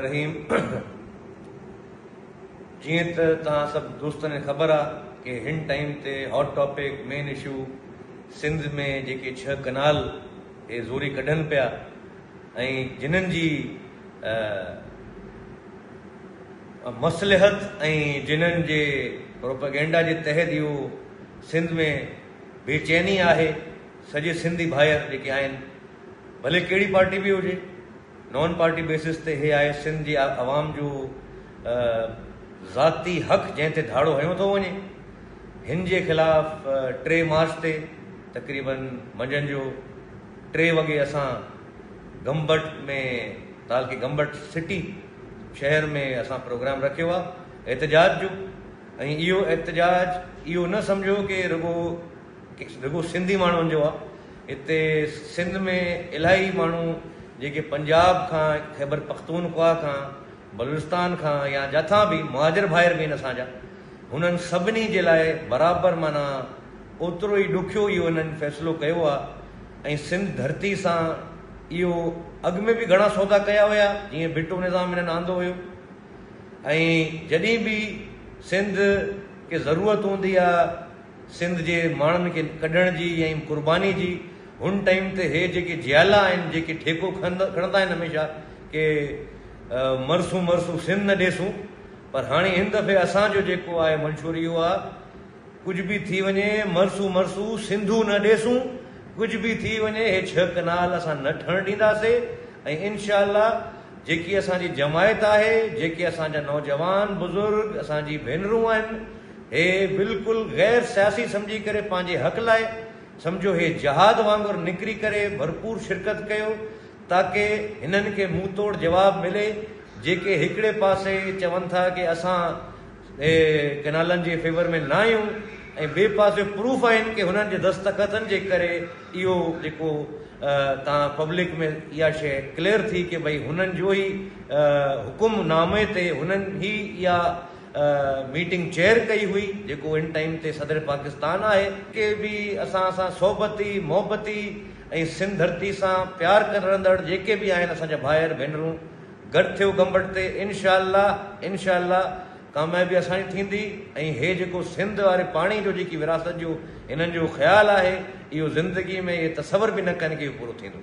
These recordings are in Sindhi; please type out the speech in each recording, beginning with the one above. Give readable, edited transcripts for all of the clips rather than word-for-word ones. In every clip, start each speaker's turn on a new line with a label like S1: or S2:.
S1: الرحيم جيئن ته توهان سڀ دوستن کي خبر آ ڪي هن ٽائيم تي hot topic main issue Sindh ۾ جيڪي ڇهه ڪنال هي زوري ڪڍن پيا ۽ جنھن جي مصلحت ۽ جنھن جي پروپيگنڊا جي تحت اهو سنڌ ۾ بي چيني آهي سڄي سنڌي ڀائر جيڪي آهن ڀلي ڪهڙي پارٽي به هجي نان پارٽي بيسس تي هي آهي سنڌ جي عوام جو ذاتي حق جنهن تي ڌاڙو هنيو ٿو وڃي هن جي خلاف 3 مارچ تي تقريبن منجهند جو 3 وڳي اسان گمبٽ ۾ تعلقي گمبٽ سٽي شهر ۾ اسان پروگرام رکيو آهي احتجاج جو ۽ اهو احتجاج اهو نه سمجهو ڪي رڳو رڳو سنڌي ماڻهن جو آ هتي سنڌ ۾ الاهي ماڻهو جيڪي پنجاب کان خيبر پختونخوا کان بلوچستان کان يا جٿان به مهاجر ڀائر به آهن اسان جا هنن سڀني جي لاء برابر معنيٰ اوترو ئي ڏکيو اهو هنن فيصلو ڪيو آ ۽ سنڌ ڌرتي سان اهو اڳ ۾ به گهڻا سودا ڪيا هيا جيئن ڀٽو نظام هنن آندو هيو ۽ جڏهن به سنڌ کي ضرورت هوندي آ سنڌ جي ماڻهن کي ڪڍڻ جي ۽ قرباني جي هن ٽائيم تي هي جيڪي جيالا آهن جيڪي ٺيڪو کڻندا آهن هميشه ڪي مرسون مرسون سنڌ نه ڏيسون پر هاڻي هن دفعي اسان جو جيڪو آهي منشور اهو آ ڪجهه به ٿي وڃي مرسون مرسون سنڌو نه ڏيسون ڪجهه به ٿي وڃي هي 6 ڪنال اسان نه ٺهڻ ڏينداسي ۽ انشاء الله جيڪي اسان جي جماعت آهي جيڪي اسان جا نوجوان بزرگ اسان جي ڀينرون آهن هي بلڪل غير سياسي سمجهي ڪري پنهنجي حق لاء سمجهو هي جهاد وانگر نڪري ڪري ڀرپور شرڪت ڪيو تاڪه هنن کي منهن توڙ جواب ملي جيڪي هڪڙي پاسي چون ٿا ڪي اسان هي ڪئنالن جي فيور ۾ نه آهيون ۽ ٻئي پاسي پروف آهن ڪي هنن جي دستخطن جي ڪري اهو جيڪو تان پبلڪ ۾ اها شيء ڪليئر ٿي ڪي ڀئي هنن جو ئي حڪم نامي تي هنن ئي اها ميٽنگ چيئر ڪئي هئي جيڪو ان ٽائيم تي صدر پاڪستان آهي. ڪي به اسان سان صحبتي، محبتي ۽ سنڌ ڌرتي سان پيار ڪرندڙ جيڪي به آهن اسان جا ڀائر ڀينرون گڏ ٿيو گمبٽ تي انشاء الله انشاء الله ڪاميابي اسان جي ٿيندي ۽ هي جيڪو سنڌ واري پاڻي جو جيڪي وراثت جو هنن جو خيال آهي اهو زندگي ۾ اهي تصور به نه ڪن ڪي اهو پورو ٿيندو.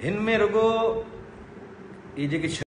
S1: هن ۾ رڳو اهي جيڪي.